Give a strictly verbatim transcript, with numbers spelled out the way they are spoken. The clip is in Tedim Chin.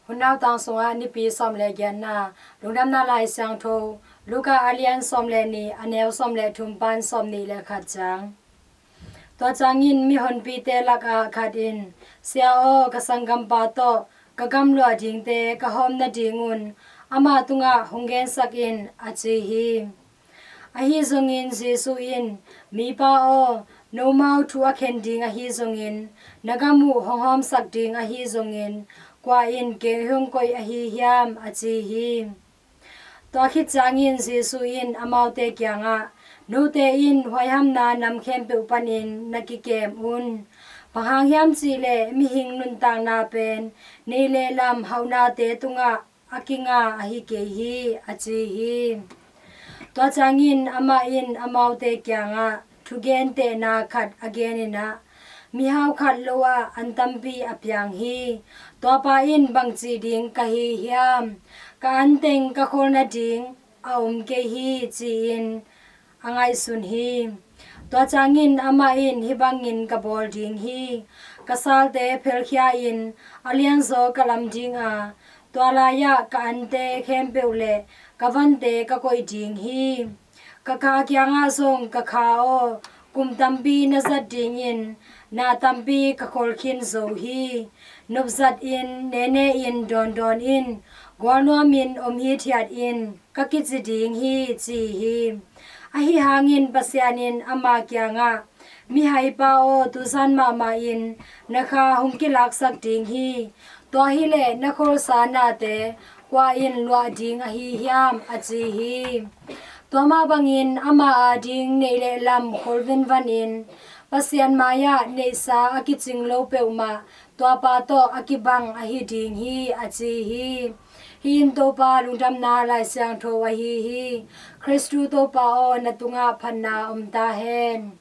Hun nautang sungah Nipi sawm le giatna. Lungdamna Lai Siangtho, Luka a lian sawm le nih, a neu sawm le thum pan sawm nih le khat ciang. Tua ciangin mihonpite lakah khat in, "Sia aw, ka sanggampa tawh ka gamluah dingte ka hawm nadingun amah tungah hong gensak in," a ci hi. Ahi zongin Jesuh in, "Mipa aw, nomau thu a khen ding ahi zongin, na gam uh hong hawmsak ding ahi zongin, kua in kei hong koih ahi hiam?" a ci hi. Tua khit ciangin Jesuh in amaute kiangah, "Note in huaihamna nam khempeuh panin na kikem un. Bang hang hiam cihleh mihing nuntakna pen neih le lam hauhnate tungah a kinga ahi kei hi," a ci hi. Tua ciangin amah in amaute kiangah thugentehna khat a genin ah, "Mihau khat lo ah an tampi a piang hi. Tuapa in bangci ding ka hi hiam? Ka anteng ka khol nading a om kei hi," ci-in a ngaihsun hi. Tua ciangin amah in, "Hih bangin ka bawl ding hi. Ka salte phelkhia-in a lianzaw ka lam ding a, tua lai-ah ka ante khempeuh le ka vante ka koih ding hi. Ka kha kiangah zong, 'Ka kha aw, kum tampi na zat dingin na tampi ka khol khin zo hi. Nopzatin, nehnehin, dawndawn in, gualnuamin om hithiat in,' ka kici ding hi," ci hi. Ahi hangin Pasian in ama kiangah, "Mihaipa aw, tuzan mahmah in na kha hong kilaksak ding hi. Tua hileh na kholsa nate kua in luah ding ahi hiam?" a ci hi. Tua mah bangin ama ading neih le lam khol venvanin Pasian mai-ah neihsa a kicing lo peuhmah tuapa tawh a kibang ahi ding hi, a ci hi. Hih in Topa Lungdamna Lai Siangtho ahi hi. Khristu Topa aw, na tungah phatna om ta hen.